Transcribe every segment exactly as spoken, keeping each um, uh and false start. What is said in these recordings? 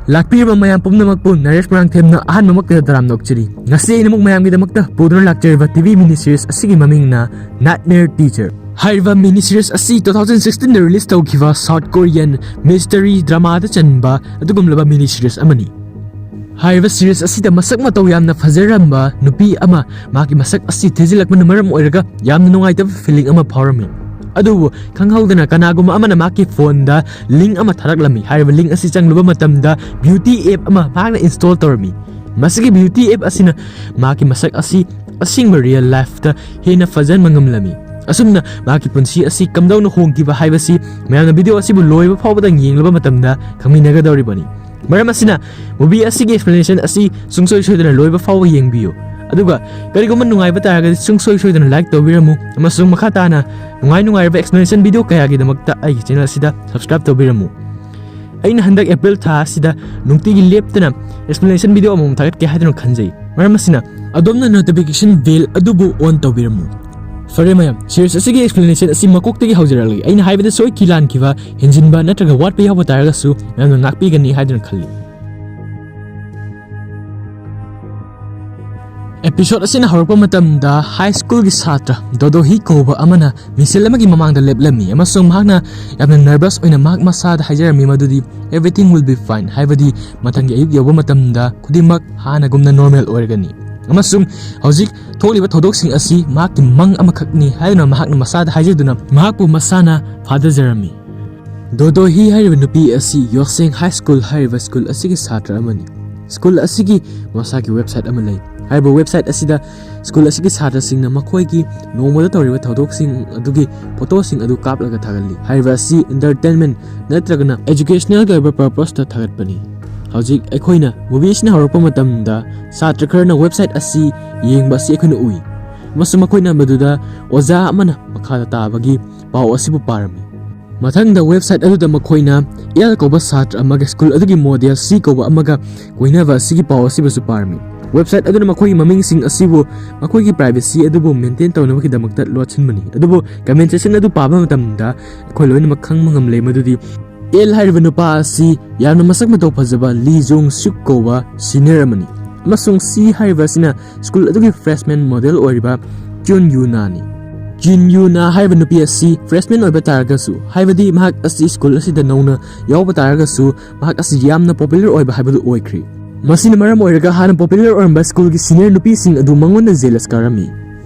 ꯂꯥꯛꯄꯤꯔꯤꯕ ꯃꯌꯥꯝ ꯄꯨꯝꯅꯃꯛꯄꯨ ꯅꯔꯦꯁ ꯃꯣꯏꯔꯥꯡꯊꯦꯝꯅ ꯑꯍꯥꯟꯕꯃꯛꯇꯗ ꯇꯔꯥꯝꯅ ꯑꯣꯛꯆꯔꯤ꯫ ꯉꯁꯤ ꯑꯩꯅ ꯑꯃꯨꯛ ꯃꯌꯥꯝꯒꯤꯗꯃꯛꯇ ꯄꯨꯗꯨꯅ ꯂꯥꯛꯆꯔꯤꯕ ꯇꯤ ꯚꯤ ꯃꯤꯅꯤ ꯁꯤꯔꯤꯁ ꯑꯁꯤꯒꯤ ꯃꯃꯤꯡꯅ Nightmare Teacher꯫ ꯍꯥꯏꯔꯤꯕ ꯃꯤꯅꯤ ꯁꯤꯔꯤꯁ ꯑꯁꯤ two thousand sixteen ꯗ ꯔꯤꯂꯤꯁ ꯇꯧꯈꯤꯕ ꯁꯥꯎꯠ ꯀꯣꯔꯤꯌꯟ ꯃꯤꯁꯇꯔꯤ ꯗ꯭ꯔꯃꯥꯗ ꯆꯟꯕ ꯑꯗꯨꯒꯨꯝꯂꯕ ꯃꯤꯅꯤ ꯁꯤꯔꯤꯁ ꯑꯃꯅꯤ꯫ ꯍꯥꯏꯔꯤꯕ ꯁꯤꯔꯤꯁ ꯑꯁꯤꯗ ꯃꯁꯛ ꯃꯇꯧ ꯌꯥꯝꯅ ꯐꯖꯔꯝꯕ ꯅꯨꯄꯤ ꯑꯃ ꯃꯍꯥꯛꯀꯤ ꯃꯁꯛ ꯑꯁꯤ ꯊꯤꯖꯤꯜꯂꯛꯄꯅ ꯃꯔꯝ ꯑꯣꯏꯔꯒ ꯌꯥꯝꯅ ꯅꯨꯡꯉꯥꯏꯇꯕ ꯐꯤꯂꯤꯡ ꯑꯃ ꯐꯥꯎꯔꯝꯃꯤ꯫ ꯑꯗꯨꯕꯨ ꯈꯪꯍꯧꯗꯅ ꯀꯅꯥꯒꯨꯝꯕ ꯑꯃꯅ ꯃꯍꯥꯛꯀꯤ ꯐꯣꯟꯗ ꯂꯤꯡ ꯑꯃ ꯊꯥꯔꯛꯂꯝꯃꯤ꯫ ꯍꯥꯏꯔꯤꯕ ꯂꯤꯡ ꯑꯁꯤ ꯆꯪꯂꯨꯕ ꯃꯇꯝꯗ ꯕ꯭ꯌꯨꯇꯤ ꯑꯦꯞ ꯑꯃ ꯃꯍꯥꯛꯅ ꯏꯟꯁꯇꯣꯜ ꯇꯧꯔꯝꯃꯤ꯫ ꯃꯁꯤꯒꯤ ꯕ꯭ꯌꯨꯇꯤ ꯑꯦꯞ ꯑꯁꯤꯅ ꯃꯍꯥꯛꯀꯤ ꯃꯁꯛ ꯑꯁꯤ ꯑꯁꯦꯡꯕ ꯔꯤꯌꯦꯜ ꯂꯥꯏꯐꯇ ꯍꯦꯟꯅ ꯐꯖꯍꯟꯕ ꯉꯝꯂꯝꯃꯤ꯫ ꯑꯁꯨꯝꯅ ꯃꯍꯥꯛꯀꯤ ꯄꯨꯟꯁꯤ ꯑꯁꯤ ꯀꯝꯗꯧꯅ ꯍꯣꯡꯈꯤꯕ ꯍꯥꯏꯕꯁꯤ ꯃꯌꯥꯝꯅ ꯚꯤꯗꯤꯑꯣ ꯑꯁꯤꯕꯨ ꯂꯣꯏꯕ ꯐꯥꯎꯕꯗ ꯌꯦꯡꯂꯕ ꯃꯇꯝꯗ ꯈꯪꯃꯤꯟꯅꯒꯗꯧꯔꯤꯕꯅꯤ꯫ ꯃꯔꯝ ꯑꯁꯤꯅ ꯃꯨꯚꯤ ꯑꯁꯤꯒꯤ ꯑꯦꯛꯁꯄ꯭ꯂꯦꯅꯦꯁꯟ ꯑꯁꯤ ꯁꯨꯡꯁꯣꯏ ꯁꯣꯏꯗꯅ ꯂꯣꯏꯕ ꯐꯥꯎꯕ ꯌꯦꯡꯕꯤꯌꯨ꯫ ꯑꯗꯨꯒ ꯀꯔꯤꯒꯨꯝꯕ ꯅꯨꯡꯉꯥꯏꯕ ꯇꯥꯔꯒꯗꯤ ꯁꯨꯡꯁꯣꯏ ꯁꯣꯏꯗꯅ ꯂꯥꯏꯛ ꯇꯧꯕꯤꯔꯝꯃꯨ, ꯑꯃꯁꯨꯡ ꯃꯈꯥ ꯇꯥꯅ ꯅꯨꯡꯉꯥꯏ ꯅꯨꯡꯉꯥꯏꯔꯕ ꯑꯦꯛꯁꯄ꯭ꯂꯦꯅꯦꯁꯟ ꯚꯤꯗꯤꯑꯣ ꯀꯌꯥꯒꯤꯗꯃꯛꯇ ꯑꯩꯒꯤ ꯆꯦꯅꯦꯜ ꯑꯁꯤꯗ ꯁꯕꯁꯀ꯭ꯔꯥꯏꯕ ꯇꯧꯕꯤꯔꯝꯃꯨ꯫ ꯑꯩꯅ ꯍꯟꯗꯛ ꯑꯦꯄ꯭ꯔꯤꯜ ꯊꯥ ꯑꯁꯤꯗ ꯅꯨꯡꯇꯤꯒꯤ ꯂꯦꯞꯇꯅ ꯑꯦꯛꯁꯄ꯭ꯂꯦꯅꯦꯁꯟ ꯚꯤꯗꯤꯑꯣ ꯑꯃꯃꯝ ꯊꯥꯒꯠꯀꯦ ꯍꯥꯏꯗꯨꯅ ꯈꯟꯖꯩ꯫ ꯃꯔꯝ ꯑꯁꯤꯅ ꯑꯗꯣꯝꯅ ꯅꯣꯇꯤꯐꯤꯀꯦꯁꯟ ꯕꯦꯜ ꯑꯗꯨꯕꯨ ꯑꯣꯟ ꯇꯧꯕꯤꯔꯝꯃꯨ꯫ ꯐꯔꯦ ꯃꯌꯥꯝ, ꯁꯤꯔꯤꯁ ꯑꯁꯤꯒꯤ ꯑꯦꯛꯁꯄ꯭ꯂꯦꯅꯦꯁꯟ ꯑꯁꯤ ꯃꯀꯣꯛꯇꯒꯤ ꯍꯧꯖꯔꯛꯂꯒꯦ꯫ ꯑꯩꯅ ꯍꯥꯏꯕꯗ ꯁꯣꯏꯈꯤ ꯂꯥꯟꯈꯤꯕ, ꯍꯦꯟꯖꯤꯟꯕ ꯅꯠꯇ꯭ꯔꯒ ꯋꯥꯠꯄ ꯌꯥꯎꯕ ꯇꯥꯔꯒꯁꯨ ꯃꯌꯥꯝꯅ ꯉꯥꯛꯄꯤꯒꯅꯤ ꯍꯥꯏꯗꯨꯅ ꯈꯜꯂꯤ꯫ ꯑꯦꯄꯤꯁꯣꯗ ꯑꯁꯤꯅ ꯍꯧꯔꯛꯄ ꯃꯇꯝꯗ ꯍꯥꯏ ꯁ꯭ꯀꯨꯜꯒꯤ ꯁꯥꯇ꯭ꯔ ꯗꯣꯗꯣꯍꯤ ꯀꯧꯕ ꯑꯃꯅ ꯃꯤꯁꯦꯜ ꯑꯃꯒꯤ ꯃꯃꯥꯡꯗ ꯂꯦꯞꯂꯝꯃꯤ ꯑꯃꯁꯨꯡ ꯃꯍꯥꯛꯅ ꯌꯥꯝꯅ ꯅꯔꯚꯁ ꯑꯣꯏꯅ ꯃꯍꯥꯛ ꯃꯁꯥꯗ ꯍꯥꯏꯖꯔꯝꯃꯤ ꯃꯗꯨꯗꯤ "Everything will be fine", ꯍꯥꯏꯕꯗꯤ ꯃꯊꯪꯒꯤ ꯑꯌꯨꯛ ꯌꯧꯕ ꯃꯇꯝꯗ ꯈꯨꯗꯤꯡꯃꯛ ꯍꯥꯟꯅꯒꯨꯝꯅ ꯅꯣꯔꯃꯦꯜ ꯑꯣꯏꯔꯒꯅꯤ꯫ ꯑꯃꯁꯨꯡ ꯍꯧꯖꯤꯛ ꯊꯣꯛꯂꯤꯕ ꯊꯧꯗꯣꯛꯁꯤꯡ ꯑꯁꯤ ꯃꯍꯥꯛꯀꯤ ꯃꯪ ꯑꯃꯈꯛꯅꯤ ꯍꯥꯏꯗꯨꯅ ꯃꯍꯥꯛꯅ ꯃꯁꯥꯗ ꯍꯥꯏꯖꯗꯨꯅ ꯃꯍꯥꯛꯄꯨ ꯃꯁꯥꯅ ꯐꯥꯊꯖꯔꯝꯃꯤ꯫ ꯗꯣꯗꯣꯍꯤ ꯍꯥꯏꯔꯤꯕ ꯅꯨꯄꯤ ꯑꯁꯤ ꯌꯣꯁꯦꯡ ꯍꯥꯏ ꯁ꯭ꯀꯨꯜ ꯍꯥꯏꯔꯤꯕ ꯁ꯭ꯀꯨꯜ ꯑꯁꯤꯒꯤ ꯁꯥꯇ꯭ꯔ ꯑꯃꯅꯤ꯫ ꯁ꯭ꯀꯨꯜ ꯑꯁꯤꯒꯤ ꯃꯁꯥꯒꯤ ꯋꯦꯕꯁꯥꯏꯠ ꯑꯃ ꯂꯩ꯫ ꯍꯥꯏꯔꯤꯕ ꯋꯦꯕꯁꯥꯏꯠ ꯑꯁꯤꯗ ꯁ꯭ꯀꯨꯜ ꯑꯁꯤꯒꯤ ꯁꯥꯇ꯭ꯔꯁꯤꯡꯅ ꯃꯈꯣꯏꯒꯤ ꯅꯣꯡꯃꯗ ꯇꯧꯔꯤꯕ ꯊꯧꯗꯣꯛꯁꯤꯡ ꯑꯗꯨꯒꯤ ꯐꯣꯇꯣꯁꯤꯡ ꯑꯗꯨ ꯀꯥꯞꯂꯒ ꯊꯥꯒꯠꯂꯤ꯫ ꯍꯥꯏꯔꯤꯕ ꯑꯁꯤ ꯏꯟꯇꯔꯇꯦꯟꯃꯦꯟ ꯅꯠꯇ꯭ꯔꯒꯅ ꯑꯦꯖꯨꯀꯦꯁꯅꯦꯜꯒꯤ ꯑꯣꯏꯕ ꯄꯔꯄꯁꯇ ꯊꯥꯒꯠꯄꯅꯤ꯫ ꯍꯧꯖꯤꯛ ꯑꯩꯈꯣꯏꯅ ꯃꯨꯚꯤ ꯑꯁꯤꯅ ꯍꯧꯔꯛꯄ ꯃꯇꯝꯗ ꯁꯥꯇ꯭ꯔ ꯈꯔꯅ ꯋꯦꯕꯁꯥꯏꯠ ꯑꯁꯤ ꯌꯦꯡꯕ ꯑꯁꯤ ꯑꯩꯈꯣꯏꯅ ꯎꯏ, ꯑꯃꯁꯨꯡ ꯃꯈꯣꯏꯅ ꯃꯗꯨꯗ ꯑꯣꯖꯥ ꯑꯃꯅ ꯃꯈꯥꯗ ꯇꯥꯕꯒꯤ ꯄꯥꯎ ꯑꯁꯤꯕꯨ ꯄꯥꯔꯝꯃꯤ꯫ ꯃꯊꯪꯗ ꯋꯦꯕꯁꯥꯏꯠ ꯑꯗꯨꯗ ꯃꯈꯣꯏꯅ ꯑꯦꯜ ꯀꯧꯕ ꯁꯥꯇ꯭ꯔ ꯑꯃꯒ ꯁ꯭ꯀꯨꯜ ꯑꯗꯨꯒꯤ ꯃꯣꯗꯦꯜ ꯁꯤ ꯀꯧꯕ ꯑꯃꯒ ꯀꯣꯏꯅꯕ ꯑꯁꯤꯒꯤ ꯄꯥꯎ ꯑꯁꯤꯕꯨꯁꯨ ꯄꯥꯔꯝꯃꯤ꯫ ꯋꯦꯕꯁꯥꯏꯠ ꯑꯗꯨꯅ ꯃꯈꯣꯏꯒꯤ ꯃꯃꯤꯡꯁꯤꯡ ꯑꯁꯤꯕꯨ ꯃꯈꯣꯏꯒꯤ ꯄ꯭ꯔꯥꯏꯚꯦꯁꯤ ꯑꯗꯨꯕꯨ ꯃꯦꯟꯇꯦꯟ ꯇꯧꯅꯕꯒꯤꯗꯃꯛꯇ ꯂꯣꯠꯁꯤꯟꯕꯅꯤ꯫ ꯑꯗꯨꯕꯨ ꯀꯃꯦꯟ ꯁꯦꯛꯁꯟ ꯑꯗꯨ ꯄꯥꯕ ꯃꯇꯝꯗ ꯑꯩꯈꯣꯏ ꯂꯣꯏꯅꯃꯛ ꯈꯪꯕ ꯉꯝꯂꯦ ꯃꯗꯨꯗꯤ ꯑꯦꯜ ꯍꯥꯏꯔꯤꯕ ꯅꯨꯄꯥ ꯑꯁꯤ ꯌꯥꯝꯅ ꯃꯁꯛ ꯃꯇꯧ ꯐꯖꯕ ꯂꯤ ꯖꯨꯡ ꯁꯨꯛ ꯀꯧꯕ ꯁꯤꯅꯤꯌꯔ ꯑꯃꯅꯤ, ꯑꯃꯁꯨꯡ ꯁꯤ ꯍꯥꯏꯔꯤꯕ ꯑꯁꯤꯅ ꯁ꯭ꯀꯨꯜ ꯑꯗꯨꯒꯤ ꯐ꯭ꯔꯦꯁꯃꯦꯟ ꯃꯣꯗꯦꯜ ꯑꯣꯏꯔꯤꯕ ꯆꯨꯟ ꯌꯨꯅꯥꯅꯤ꯫ ꯆꯨꯟ ꯌꯨꯅꯥ ꯍꯥꯏꯔꯤꯕ ꯅꯨꯄꯤ ꯑꯁꯤ ꯐ꯭ꯔꯦꯁꯃꯦꯟ ꯑꯣꯏꯕ ꯇꯥꯔꯒꯁꯨ, ꯍꯥꯏꯕꯗꯤ ꯃꯍꯥꯛ ꯑꯁꯤ ꯁ꯭ꯀꯨꯜ ꯑꯁꯤꯗ ꯅꯧꯅ ꯌꯥꯎꯕ ꯇꯥꯔꯒꯁꯨ, ꯃꯍꯥꯛ ꯑꯁꯤ ꯌꯥꯝꯅ ꯄꯣꯄꯨꯂꯔ ꯑꯣꯏꯕ ꯍꯥꯏꯕꯗꯨ ꯑꯣꯏꯈ꯭ꯔꯤ꯫ ꯃꯁꯤꯅ ꯃꯔꯝ ꯑꯣꯏꯔꯒ ꯍꯥꯟꯅ ꯄꯣꯄꯨꯂꯔ ꯑꯣꯏꯔꯝꯕ ꯁ꯭ꯀꯨꯜꯒꯤ ꯁꯤꯅꯤꯌꯔ ꯅꯨꯄꯤꯁꯤꯡ ꯑꯗꯨ ꯃꯉꯣꯟꯗ ꯖꯦꯂꯁ ꯀꯥꯔꯝꯃꯤ꯫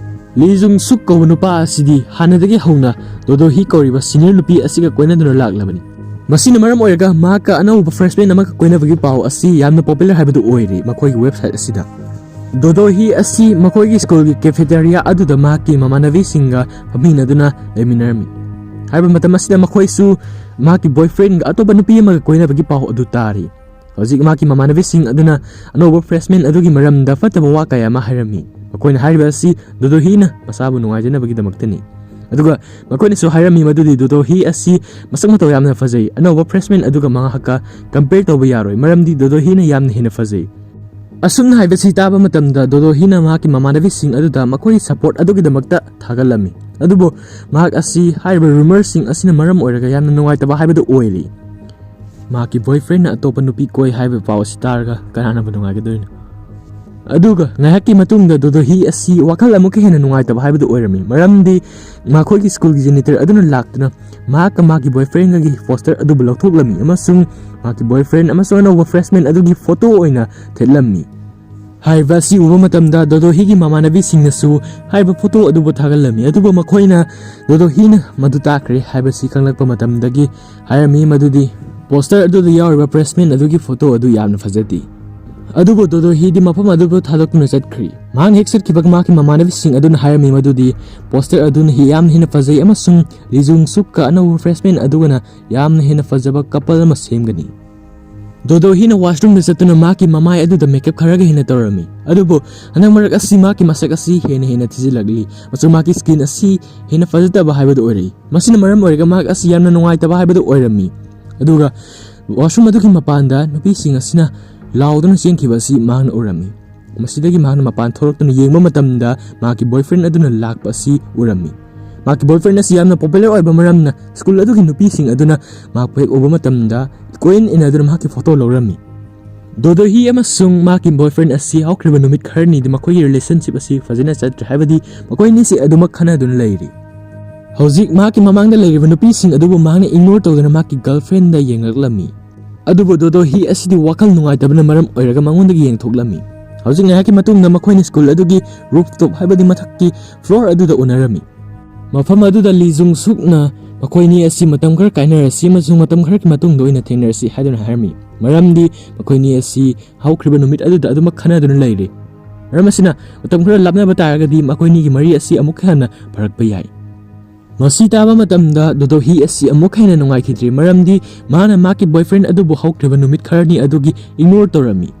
ꯂꯤ ꯖꯨꯡ ꯁꯨꯛ ꯀꯧꯕ ꯅꯨꯄꯥ ꯑꯁꯤꯗꯤ ꯍꯥꯟꯅꯗꯒꯤ ꯍꯧꯅ ꯗꯣꯗꯣ ꯍꯤ ꯀꯧꯔꯤꯕ ꯁꯤꯅꯤꯌꯔ ꯅꯨꯄꯤ ꯑꯁꯤꯒ ꯀꯣꯏꯅꯗꯨꯅ ꯂꯥꯛꯂꯕꯅꯤ꯫ ꯃꯁꯤꯅ ꯃꯔꯝ ꯑꯣꯏꯔꯒ ꯃꯍꯥꯛꯀ ꯑꯅꯧꯕ ꯐ꯭ꯔꯦꯁꯃꯦꯟ ꯑꯃꯒ ꯀꯣꯏꯅꯕꯒꯤ ꯄꯥꯎ ꯑꯁꯤ ꯌꯥꯝꯅ ꯄꯣꯄꯨꯂꯔ ꯍꯥꯏꯕꯗꯨ ꯑꯣꯏꯔꯤ ꯃꯈꯣꯏꯒꯤ ꯋꯦꯕꯁꯥꯏꯠ ꯑꯁꯤꯗ꯫ ꯗꯣꯗꯣ ꯍꯤ ꯑꯁꯤ ꯃꯈꯣꯏꯒꯤ ꯁ꯭ꯀꯨꯜꯒꯤ ꯀꯦꯐꯦꯇꯦꯔꯤꯌꯥ ꯑꯗꯨꯗ ꯃꯍꯥꯛꯀꯤ ꯃꯃꯥꯟꯅꯕꯤꯁꯤꯡꯒ ꯐꯝꯃꯤꯟꯅꯗꯨꯅ ꯂꯩꯃꯤꯟꯅꯔꯝꯃꯤ꯫ ꯍꯥꯏꯔꯤꯕ ꯃꯇꯝ ꯑꯁꯤꯗ ꯃꯈꯣꯏꯁꯨ ꯃꯍꯥꯛꯀꯤ ꯕꯣꯏꯐ꯭ꯔꯦꯟꯒ ꯑꯇꯣꯞꯄ ꯅꯨꯄꯤ ꯑꯃꯒ ꯀꯣꯏꯅꯕꯒꯤ ꯄꯥꯎ ꯑꯗꯨ ꯇꯥꯔꯤ꯫ ꯍꯧꯖꯤꯛ ꯃꯍꯥꯛꯀꯤ ꯃꯃꯥꯟꯅꯕꯤꯁꯤꯡ ꯑꯗꯨꯅ ꯑꯅꯧꯕ ꯐ꯭ꯔꯦꯁꯃꯦꯟ ꯑꯗꯨꯒꯤ ꯃꯔꯝꯗ ꯐꯠꯇꯕ ꯋꯥ ꯀꯌꯥ ꯑꯃ ꯍꯥꯏꯔꯝꯃꯤ꯫ ꯃꯈꯣꯏꯅ ꯍꯥꯏꯔꯤꯕ ꯑꯁꯤ ꯗꯣꯗꯣ ꯍꯤꯅ ꯃꯁꯥꯕꯨ ꯅꯨꯡꯉꯥꯏꯖꯅꯕꯒꯤꯗꯃꯛꯇꯅꯤ꯫ ꯑꯗꯨꯒ ꯃꯈꯣꯏꯅꯁꯨ ꯍꯥꯏꯔꯝꯃꯤ ꯃꯗꯨꯗꯤ ꯗꯣꯗꯣ ꯍꯤ ꯑꯁꯤ ꯃꯁꯛ ꯃꯇꯧ ꯌꯥꯝꯅ ꯐꯖꯩ, ꯑꯅꯧꯕ ꯐ꯭ꯔꯦꯁꯃꯦꯟ ꯑꯗꯨꯒ ꯃꯍꯥꯛꯀ ꯀꯝꯄꯦꯌꯔ ꯇꯧꯕ ꯌꯥꯔꯣꯏ, ꯃꯔꯝꯗꯤ ꯗꯣꯗꯣ ꯍꯤꯅ ꯌꯥꯝꯅ ꯍꯦꯟꯅ ꯐꯖꯩ꯫ ꯑꯁꯨꯝꯅ ꯍꯥꯏꯕꯁꯤ ꯇꯥꯕ ꯃꯇꯝꯗ ꯗꯣꯗꯣ ꯍꯤꯅ ꯃꯍꯥꯛꯀꯤ ꯃꯃꯥꯟꯅꯕꯤꯁꯤꯡ ꯑꯗꯨꯗ ꯃꯈꯣꯏꯒꯤ ꯁꯄꯣꯔꯠ ꯑꯗꯨꯒꯤꯗꯃꯛꯇ ꯊꯥꯒꯠꯂꯝꯃꯤ꯫ ꯑꯗꯨꯕꯨ ꯃꯍꯥꯛ ꯑꯁꯤ ꯍꯥꯏꯔꯤꯕ ꯔꯨꯃꯔꯁꯤꯡ ꯑꯁꯤꯅ ꯃꯔꯝ ꯑꯣꯏꯔꯒ ꯌꯥꯝꯅ ꯅꯨꯡꯉꯥꯏꯇꯕ ꯍꯥꯏꯕꯗꯨ ꯑꯣꯏꯔꯤ꯫ ꯃꯍꯥꯛꯀꯤ ꯕꯣꯏꯐ꯭ꯔꯦꯟꯅ ꯑꯇꯣꯞꯄ ꯅꯨꯄꯤ ꯀꯣꯏ ꯍꯥꯏꯕ ꯄꯥꯎ ꯑꯁꯤ ꯇꯥꯔꯒ ꯀꯅꯥꯅꯕꯨ ꯅꯨꯡꯉꯥꯏꯒꯗꯣꯏꯅꯣ? ꯑꯗꯨꯒ ꯉꯥꯏꯍꯥꯛꯀꯤ ꯃꯇꯨꯡꯗ ꯗꯣꯗꯣ ꯍꯤ ꯑꯁꯤ ꯋꯥꯈꯜ ꯑꯃꯨꯛꯀ ꯍꯦꯟꯅ ꯅꯨꯡꯉꯥꯏꯇꯕ ꯍꯥꯏꯕꯗꯨ ꯑꯣꯏꯔꯝꯃꯤ, ꯃꯔꯝꯗꯤ ꯃꯈꯣꯏꯒꯤ ꯁ꯭ꯀꯨꯜꯒꯤ ꯖꯦꯅꯤꯇꯔ ꯑꯗꯨꯅ ꯂꯥꯛꯇꯨꯅ ꯃꯍꯥꯛꯀ ꯃꯥꯒꯤ ꯕꯣꯏꯐ꯭ꯔꯦꯟꯒꯒꯤ ꯄꯣꯁꯇꯔ ꯑꯗꯨꯕꯨ ꯂꯧꯊꯣꯛꯂꯝꯃꯤ ꯑꯃꯁꯨꯡ ꯃꯍꯥꯛꯀꯤ ꯕꯣꯏꯐ꯭ꯔꯦꯟ ꯑꯃꯁꯨꯡ ꯑꯅꯧꯕ ꯐ꯭ꯔꯦꯁꯃꯦꯟ ꯑꯗꯨꯒꯤ ꯐꯣꯇꯣ ꯑꯣꯏꯅ ꯊꯦꯠꯂꯝꯃꯤ꯫ ꯍꯥꯏꯔꯤꯕ ꯑꯁꯤ ꯎꯕ ꯃꯇꯝꯗ ꯗꯣꯗꯣ ꯍꯤꯒꯤ ꯃꯃꯥꯟꯅꯕꯤꯁꯤꯡꯅꯁꯨ ꯍꯥꯏꯔꯤꯕ ꯐꯣꯇꯣ ꯑꯗꯨꯕꯨ ꯊꯥꯒꯠꯂꯝꯃꯤ, ꯑꯗꯨꯕꯨ ꯃꯈꯣꯏꯅ ꯗꯣꯗꯣ ꯍꯤꯅ ꯃꯗꯨ ꯇꯥꯈ꯭ꯔꯦ ꯍꯥꯏꯕꯁꯤ ꯈꯪꯂꯛꯄ ꯃꯇꯝꯗꯒꯤ ꯍꯥꯏꯔꯝꯃꯤ ꯃꯗꯨꯗꯤ ꯄꯣꯁꯇꯔ ꯑꯗꯨꯗ ꯌꯥꯎꯔꯤꯕ ꯐ꯭ꯔꯦꯁꯃꯦꯟ ꯑꯗꯨꯒꯤ ꯐꯣꯇꯣ ꯑꯗꯨ ꯌꯥꯝꯅ ꯐꯖꯗꯦ꯫ ꯑꯗꯨꯕꯨ ꯗꯣꯗꯣ ꯍꯤꯗꯤ ꯃꯐꯝ ꯑꯗꯨꯕꯨ ꯊꯥꯗꯣꯛꯇꯨꯅ ꯆꯠꯈ꯭ꯔꯤ꯫ ꯃꯍꯥꯛꯅ ꯍꯦꯛ ꯆꯠꯈꯤꯕꯒ ꯃꯍꯥꯛꯀꯤ ꯃꯃꯥꯟꯅꯕꯤꯁꯤꯡ ꯑꯗꯨꯅ ꯍꯥꯏꯔꯝꯃꯤ ꯃꯗꯨꯗꯤ ꯄꯣꯁꯇꯔ ꯑꯗꯨꯅ ꯍꯤ ꯌꯥꯝꯅ ꯍꯦꯟꯅ ꯐꯖꯩ ꯑꯃꯁꯨꯡ ꯂꯤ ꯖꯨꯡ ꯁꯨꯛꯀ ꯑꯅꯧꯕ ꯐ꯭ꯔꯦꯁꯃꯦꯟ ꯑꯗꯨꯒꯅ ꯌꯥꯝꯅ ꯍꯦꯟꯅ ꯐꯖꯕ ꯀꯄꯜ ꯑꯃ ꯁꯦꯝꯒꯅꯤ꯫ ꯗꯣꯗꯣ ꯍꯤꯅ ꯋꯥꯁꯔꯨꯝꯗ ꯆꯠꯇꯨꯅ ꯃꯍꯥꯛꯀꯤ ꯃꯃꯥꯏ ꯑꯗꯨꯗ ꯃꯦꯀꯞ ꯈꯔꯒ ꯍꯦꯟꯅ ꯇꯧꯔꯝꯃꯤ, ꯑꯗꯨꯕꯨ ꯍꯟꯗꯛ ꯃꯔꯛ ꯑꯁꯤ ꯃꯍꯥꯛꯀꯤ ꯃꯁꯛ ꯑꯁꯤ ꯍꯦꯟꯅ ꯍꯦꯟꯅ ꯊꯤꯖꯤꯜꯂꯛꯂꯤ ꯑꯃꯁꯨꯡ ꯃꯍꯥꯛꯀꯤ ꯁ꯭ꯀꯤꯟ ꯑꯁꯤ ꯍꯦꯟꯅ ꯐꯖꯗꯕ ꯍꯥꯏꯕꯗꯨ ꯑꯣꯏꯔꯛꯏ꯫ ꯃꯁꯤꯅ ꯃꯔꯝ ꯑꯣꯏꯔꯒ ꯃꯍꯥꯛ ꯑꯁꯤ ꯌꯥꯝꯅ ꯅꯨꯡꯉꯥꯏꯇꯕ ꯍꯥꯏꯕꯗꯨ ꯑꯣꯏꯔꯝꯃꯤ꯫ ꯑꯗꯨꯒ ꯋꯥꯁꯔꯨꯝ ꯑꯗꯨꯒꯤ ꯃꯄꯥꯟꯗ ꯅꯨꯄꯤꯁꯤꯡ ꯑꯁꯤꯅ ꯂꯥꯎꯗꯨꯅ ꯆꯦꯟꯈꯤꯕ ꯑꯁꯤ ꯃꯍꯥꯛꯅ ꯎꯔꯝꯃꯤ꯫ ꯃꯁꯤꯗꯒꯤ ꯃꯍꯥꯛꯅ ꯃꯄꯥꯟ ꯊꯣꯛꯂꯛꯇꯨꯅ ꯌꯦꯡꯕ ꯃꯇꯝꯗ ꯃꯍꯥꯛꯀꯤ ꯕꯣꯏꯐ꯭ꯔꯦꯟ ꯑꯗꯨꯅ ꯂꯥꯛꯄ ꯑꯁꯤ ꯎꯔꯝꯃꯤ꯫ ꯃꯍꯥꯛꯀꯤ boyfriend ꯑꯁꯤ ꯌꯥꯝꯅ popular ꯑꯣꯏꯕ ꯃꯔꯝꯅ ꯁ꯭ꯀꯨꯜ ꯑꯗꯨꯒꯤ ꯅꯨꯄꯤꯁꯤꯡ ꯑꯗꯨꯅ ꯃꯍꯥꯛꯄꯨ ꯍꯦꯛ ꯎꯕ ꯃꯇꯝꯗ ꯀꯣꯏꯏꯟ ꯏꯟꯅꯗꯨꯅ ꯃꯍꯥꯛꯀꯤ photo ꯂꯧꯔꯝꯃꯤ꯫ ꯗꯣꯗꯣꯍꯤ ꯑꯃꯁꯨꯡ ꯃꯍꯥꯛꯀꯤ boyfriend ꯑꯁꯤ ꯍꯧꯈ꯭ꯔꯤꯕ ꯅꯨꯃꯤꯠ ꯈꯔꯅꯤꯗꯤ ꯃꯈꯣꯏꯒꯤ relationship ꯑꯁꯤ ꯐꯖꯅ ꯆꯠꯇ꯭ꯔꯦ, ꯍꯥꯏꯕꯗꯤ ꯃꯈꯣꯏ ꯑꯅꯤꯁꯤ ꯑꯗꯨꯃꯛ ꯈꯟꯅꯗꯨꯅ ꯂꯩꯔꯤ꯫ ꯍꯧꯖꯤꯛ ꯃꯍꯥꯛꯀꯤ ꯃꯃꯥꯡꯗ ꯂꯩꯔꯤꯕ ꯅꯨꯄꯤꯁꯤꯡ ꯑꯗꯨꯕꯨ ꯃꯍꯥꯛꯅ ignore ꯇꯧꯗꯨꯅ ꯃꯍꯥꯛꯀꯤ girlfriendꯗ ꯌꯦꯡꯂꯛꯂꯝꯃꯤ꯫ ꯑꯗꯨꯕꯨ ꯗꯣꯗꯣꯍꯤ ꯑꯁꯤꯗꯤ ꯋꯥꯈꯜ ꯅꯨꯡꯉꯥꯏꯇꯕꯅ ꯃꯔꯝ ꯑꯣꯏꯔꯒ ꯃꯉꯣꯟꯗꯒꯤ ꯌꯦꯡꯊꯣꯛꯂꯝꯃꯤ꯫ ꯍꯧꯖꯤꯛ ꯉꯥꯏꯍꯥꯛꯀꯤ ꯃꯇꯨꯡꯗ ꯃꯈꯣꯏꯅ ꯁ꯭ꯀꯨꯜ ꯑꯗꯨꯒꯤ rooftop, ꯍꯥꯏꯕꯗꯤ ꯃꯊꯛꯀꯤ floor ꯑꯗꯨꯗ ꯎꯅꯔꯝꯃꯤ꯫ ꯃꯐꯝ ꯑꯗꯨꯗ ꯂꯤ ꯖꯨꯡ ꯁꯨꯛꯅ ꯃꯈꯣꯏꯅꯤ ꯑꯁꯤ ꯃꯇꯝ ꯈꯔ ꯀꯥꯏꯅꯔꯁꯤ ꯑꯃꯁꯨꯡ ꯃꯇꯝ ꯈꯔꯒꯤ ꯃꯇꯨꯡꯗ ꯑꯣꯏꯅ ꯊꯦꯡꯅꯔꯁꯤ ꯍꯥꯏꯗꯨꯅ ꯍꯥꯏꯔꯝꯃꯤ, ꯃꯔꯝꯗꯤ ꯃꯈꯣꯏꯅꯤ ꯑꯁꯤ ꯍꯧꯈ꯭ꯔꯤꯕ ꯅꯨꯃꯤꯠ ꯑꯗꯨꯗ ꯑꯗꯨꯃꯛ ꯈꯟꯅꯗꯨꯅ ꯂꯩꯔꯤ꯫ ꯃꯔꯝ ꯑꯁꯤꯅ, ꯃꯇꯝ ꯈꯔ ꯂꯥꯞꯅꯕ ꯇꯥꯔꯒꯗꯤ ꯃꯈꯣꯏꯅꯤꯒꯤ ꯃꯔꯤ ꯑꯁꯤ ꯑꯃꯨꯛ ꯍꯦꯟꯅ ꯐꯔꯛꯄ ꯌꯥꯏ꯫ ꯃꯁꯤ ꯇꯥꯕ ꯃꯇꯝꯗ ꯗꯣꯗꯣꯍꯤ ꯑꯁꯤ ꯑꯃꯨꯛ ꯍꯦꯟꯅ ꯅꯨꯡꯉꯥꯏꯈꯤꯗ꯭ꯔꯤ, ꯃꯔꯝꯗꯤ ꯃꯍꯥꯛꯅ ꯃꯍꯥꯛꯀꯤ boyfriend ꯑꯗꯨꯕꯨ ꯍꯧꯈ꯭ꯔꯤꯕ ꯅꯨꯃꯤꯠ ꯈꯔꯅꯤ ꯑꯗꯨꯒꯤ ignore ꯇꯧꯔꯝꯃꯤ꯫